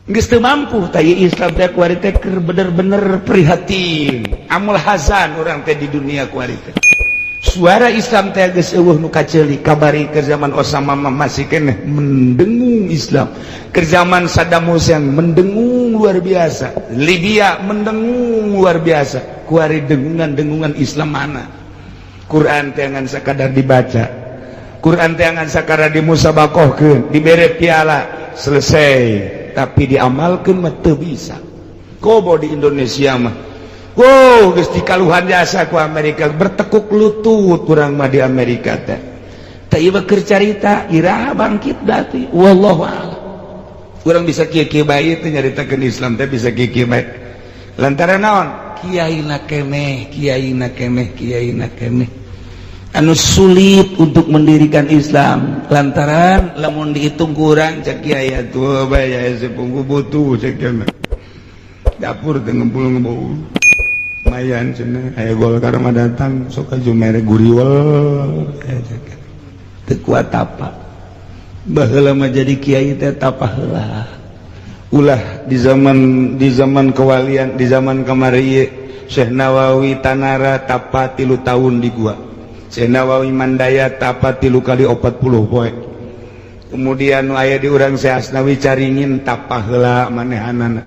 Geus teu mampu tah Islam teh kuari teh keur bener-bener prihatin. Amul hazan urang teh di dunia kuari teh. Suara Islam teh geus euweuh nu kaceuli. Kabari ke zaman Osama mah masih keneh mendengung Islam. Ke zaman Saddam Hussein mendengung luar biasa. Libya mendengung luar biasa. Kuari dengungan-dengungan Islam mana? Quran teh ngan sakadar dibaca. Quran teh ngan sakadar dimusabakohkeun, dibere piala, selesai. Tapi diamalkeun mah teu bisa. Komo di Indonesia mah. Wow, geus dikaluhan jasa ku Amerika, bertekuk lutut kurang mah di Amerika teh. Teh ieu keur carita iraha bangkit berarti, wallahu a'lam. Urang bisa kieu-kieu bae teh nyaritakeun Islam teh bisa kieu-kieu bae. Lantaran naon? Kiai na keneh, kiai na keneh, kiai na keneh. Anu sulit untuk mendirikan Islam lantaran lamun dihitung kurang cek kiai atuh bae ya sepungku butuh cek kiai. Dapur teh ngempul-ngempul. Lumayan cenah aya Golkar mah datang sok aju mere guriwel teu kuat apa. Baheula mah jadi kiai teh tapah heula. Ulah di zaman kewalian, di zaman kamari ieu Syekh Nawawi Tanara tapa 3 tahun di gua. Syekh Nawawi Mandaya tapa 3 kali 40 poe. Kemudian nu aya di urang Syekh Asnawi Caringin tapa heula manehanana.